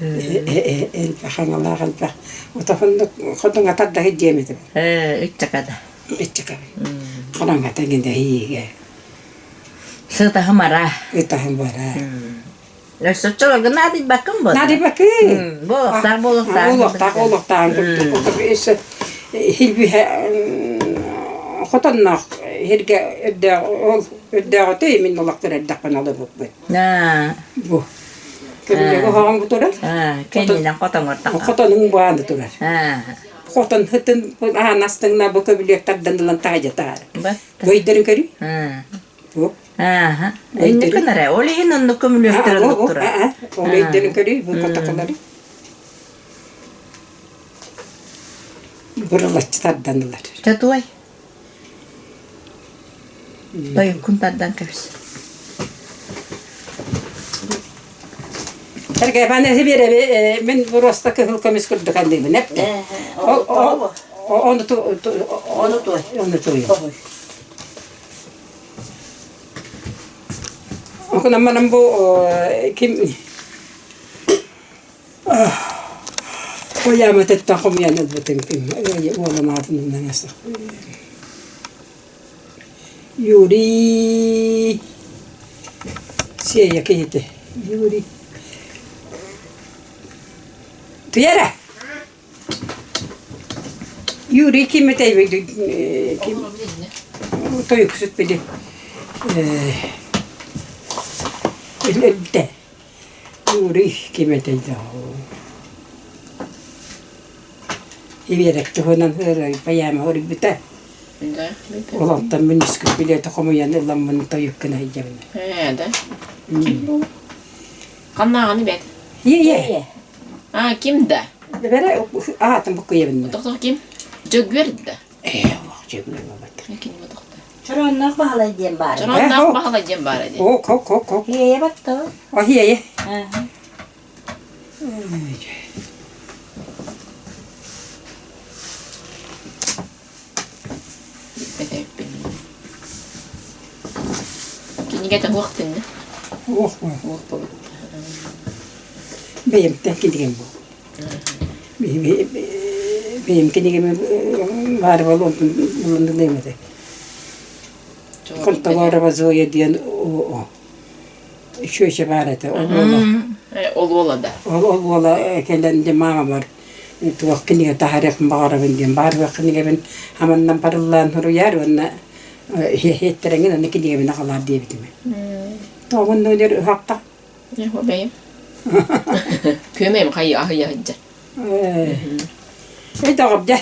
Элбэх хаҥалаах элбэх. Отоһуннук хотуҥатар да диэм этим. Ыччакада. Ыччака. Хараҥата гинэ Сытаһым ара. Ытаһым бара. Өссө оччолорго наадыйбаккын буолла. Наадыйбаккын. Буолуохтаах буолуохтаах. Буолуохтаах буолуохтаах курдук. Өссө хилбиһэ хотонноох сиргэ өрдөөх ол өрдөөҕүтэ мин олохтор эрдэхпинэ олорбуппут. Бу көмүлүөгэ оһоҕум бу турар. Кэннинэн хотоҥор тахха. Хотонуҥ бааны турар. Хотон хытын аан астыҥна бу көбүлүөк тардан ылан таһыйа таһаар. Өйдөрүн көрүй. Ааһа. Инник гынара. Ол иһин оннук көмүлүөктэр оннук турар. Ол өйдөрүн көрүй бу котоколору. Бырылаччы тардан ылар. Чатуай. Тойуккун тардан кэбис. Эргэбан эһи биэрэби мин буруоста кыһыл көмүс курдук анныыбын эптэ. Ону Ону туой. Ону туой. Окунамманан бу ким Ойааматыттан хомуйан ылбытым ким уолум аатын умнан Юрий Сиэйэ киһитэ Юрий Туйара Юрий ким этэй ким тойуксут били өлбүтэ Юрий ким этэй да Ириэрэк туһунан ыарыйбайаама хоруйбута. Ол онтон мин үскүт билиэти хомуйан ыламмын тойуккун сылдьабын. Ээ да. Ханнааҕыны бэт? Ийэ. А, ким да? Бэрэ аатын буккуйабын. Тохтох ким? Дьөгүөр да. Ээ, олох Дьөгүөр бабат. Ким тохто? Чороонноох Баһылай диэн баар. Чороонноох Баһылай диэн баара дии. Ок, ок, ок, ок. Ийэ батта. О, ийэ. Кинигэтэ уох тиннэ. Уох Уох буолбут. Бэйэмтэн кинигэм бу. Бэйэм кинигэм баар буолуон булуннулуом этэ. Контоворова Зоя диэн үчүөчэ баар этэ. Ол уола. Ол уола да. Ол ол уола кэлэн дьэ маамабар туох кинигэ таһаарыахпын баҕарабын диэн баарыах кинигэбин хаманнан барыллаан суруйаар уонна иһиттэрэҥин аны кинигэбин аҕалаар диэбитим. Тоҕун өлөр ыһахта. Бэйэм. Күөмэйим хайы аһыйа сылдьар. Эй доҕор дьэ.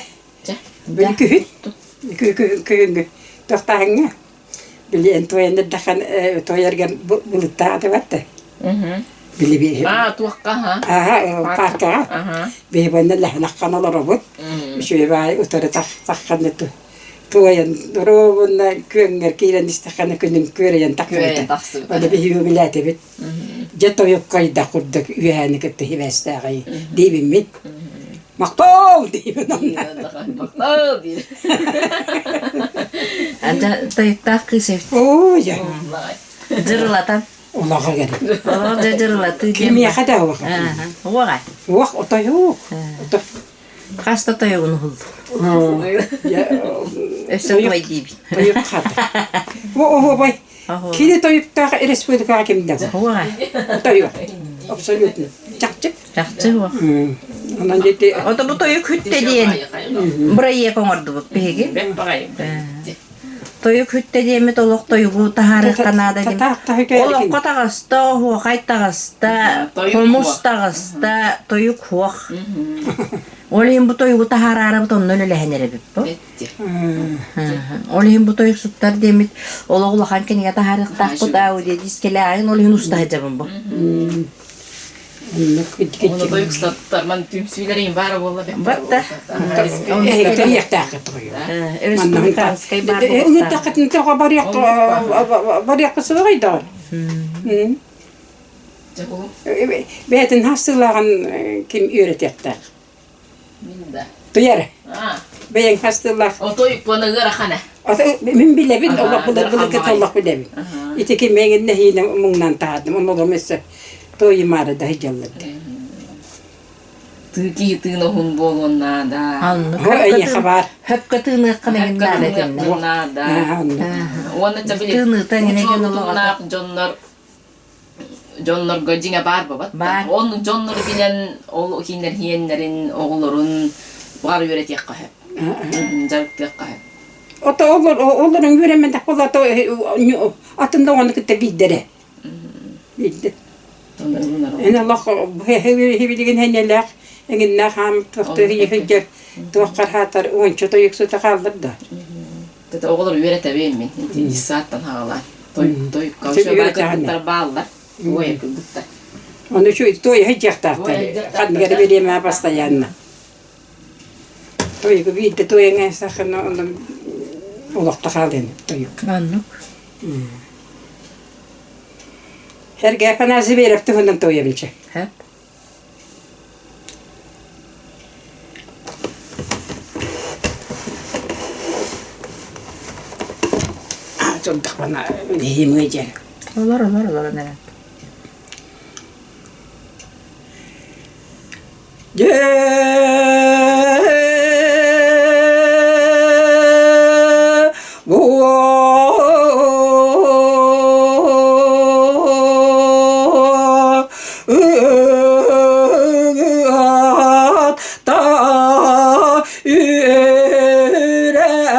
Били күһүн күһүҥҥү тохтааһыҥҥа били эн туойан эрдэххин туойаргар былыттаах этибат да били би Аа туохха ха? Аха паркаҕа биһи бонна лэһнаххан олоробут үчүгэй баай утары таххан туойан доруобунна күөҥҥэр киирэн истэххинэ күнүн күөрэйэн тахсыбыта ону биһиги үгүлээтибит Дьэ тойуккайда курдук үөһээни кытта сибээстээҕий диибиммит. Махтал диибин онно. Махтал диир. Анда тойуктаах кыыс эбит. Оо, дьэ. Дьырылатан. Улаха кэлин. Олох дьэ дьырылатыы диэн. Кимиэхэ да улаха. Уоҕай. Уох отойук. Ото. Хас да тойугун уһулду. Өссө туой диибин. Тойук хата. О, бай. Кини тойуктаах республикаҕа ким да Тойук. Абсолютно. Чахчы. Чахчы уох. Онон дети Ото бу тойук хүттэ диэн бырайыак оҥордубут биһиги. Тойук хүттэ диэммит олох тойугу таһаарыахха наада диэн. Олоххо таҕыста, оһуохай таҕыста, хомус таҕыста, тойук хуох. Ол иһин бу тойугу таһаараарыбыт онно үлэлэһэн эрэбит бу. Ол иһин бу тойуксуттар диэммит олох улахан кинигэ таһаарыахтаахпыт аудиодискэлээҕин ол иһин уста сылдьабын бу. Ону тойуксуттар ман түмсүүлэрин баара буолла Батта. Эһиги Республиканскай баар Ыҥырдаххытын тоҕо барыахха суоҕай даҕаны. Бэйэтин хас сылааҕын ким үөрэтиэхтээх? Мин да. Туйар. Бэйэҥ хас сыллаах? Отой пуона ыарахана. Мин билэбин, олох былыр-былыргы олох билэбин. Ити ким эҥин нэһиинэ муҥнан таһаардым, онно өссө туойумаары да сылдьаллар. Тыы киһи тыын оһун буолуон наада. Эйиэхэ баар. Хөпкө тыыныаххын эҥин наада этиннэ. Наада. Уонна били Тыыныыта эҥин учуотуннаах дьоннор дьоннорго дьиҥэ баар бабат. Баар. Оннук дьоннору билэн ол кинилэр хиэннэрин, оҕолорун баҕар үөрэтиэххэ сөп. Дьарыктыахха сөп. Ото олор олорун үөрэммэтэх буолла атын да оҕону кытта биирдэрэ. Биирдэ. Эн олох билигин хэнэлээх эҥиннээх хаам туохтуур иһирдьэр туоххар хаатар уонча тойуксута хааллар да. Тete оҕолор үөрэтэбин мин ити сааттан хаалаан. Той той кыргыттар бааллар. Туой кыргыттар. Ону той сылдьыахтаахтар. Ханныгар бириэмэ постоянно. Тойугу биирдэ туойаҥа сахана онон олохто хаалыан тойук. Оннук. Сергей Афанасьев туһунан туойабын Хэп. Турдахпына иһимҥэ дьэ. Олор, олор, олорон эрэн. Дьэ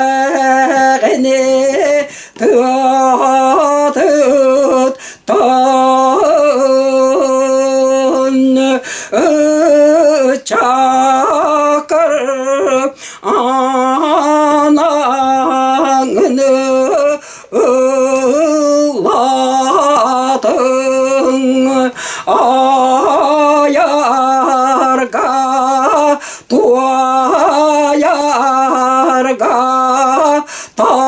үрэҕини тыатыт тон чакыр анаҥны ыллатыҥ айарга туойарга таланыан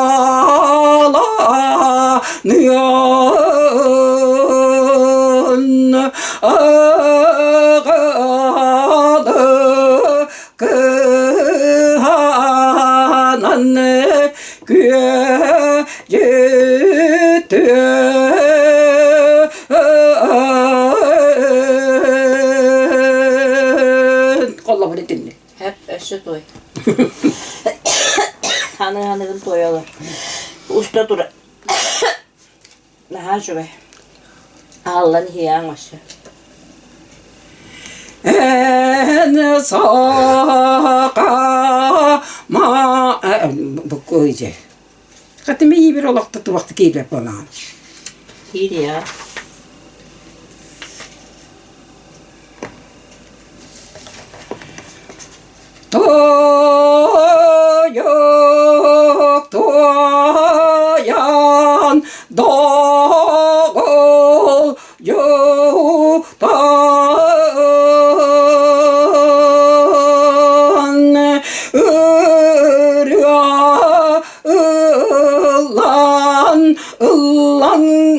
аҕалы кыһанан күөдьүтүөн Холлобун итинник. Хэп өссө туой. Ханы-ханыгын туойалар. Уста тура. Наһаа үчүгэй. Ааллан иһиэҕиҥ өссө. Эн саха ма буккуйже. Хатыми иибир олохто туохта киирбэт буолаҕын. Киириэҕэ. Тойук туойан доҕол дьутан ырыа ыллан ыллаҥнамын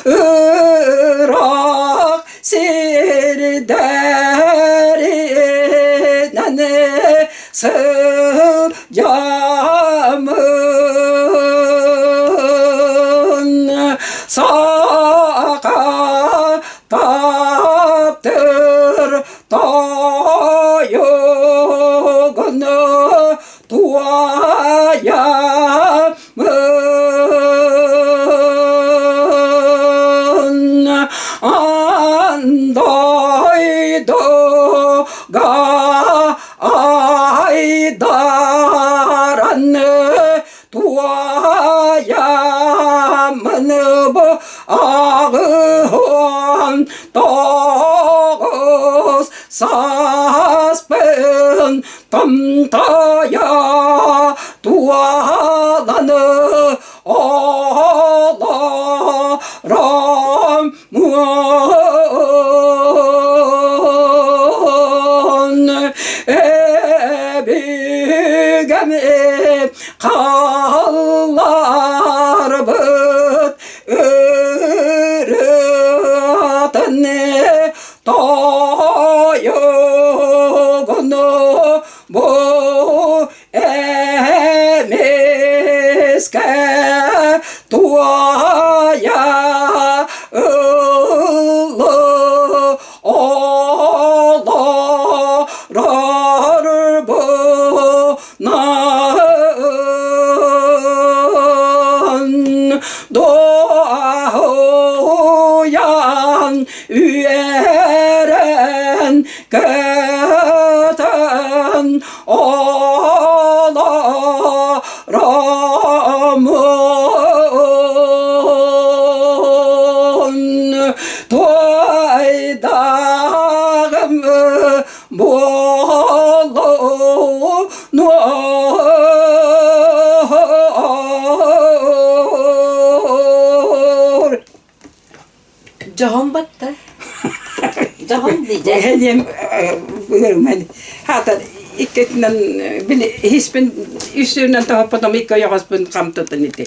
ыраах сирдэринэн сылдьамын саха таптыр тойугун туойамын андойдуга айдаран туойамын бу аҕыһын тоҕус сааспын томтойо туоланы олоромун өбүгэм хаалларбыт ырыатын тойугуну. Туойа ыллыы олорорбунан Дуоһуйан үөрэн көтөн олоромун Туойдаҕым буолуо Дьоһун батта. Дьоһун дии. Эһэниэм ыарыман хаата иккитинэн били иһиспин үсүнэн тоһоппотом икки ойоҕоспун хам тутан ити.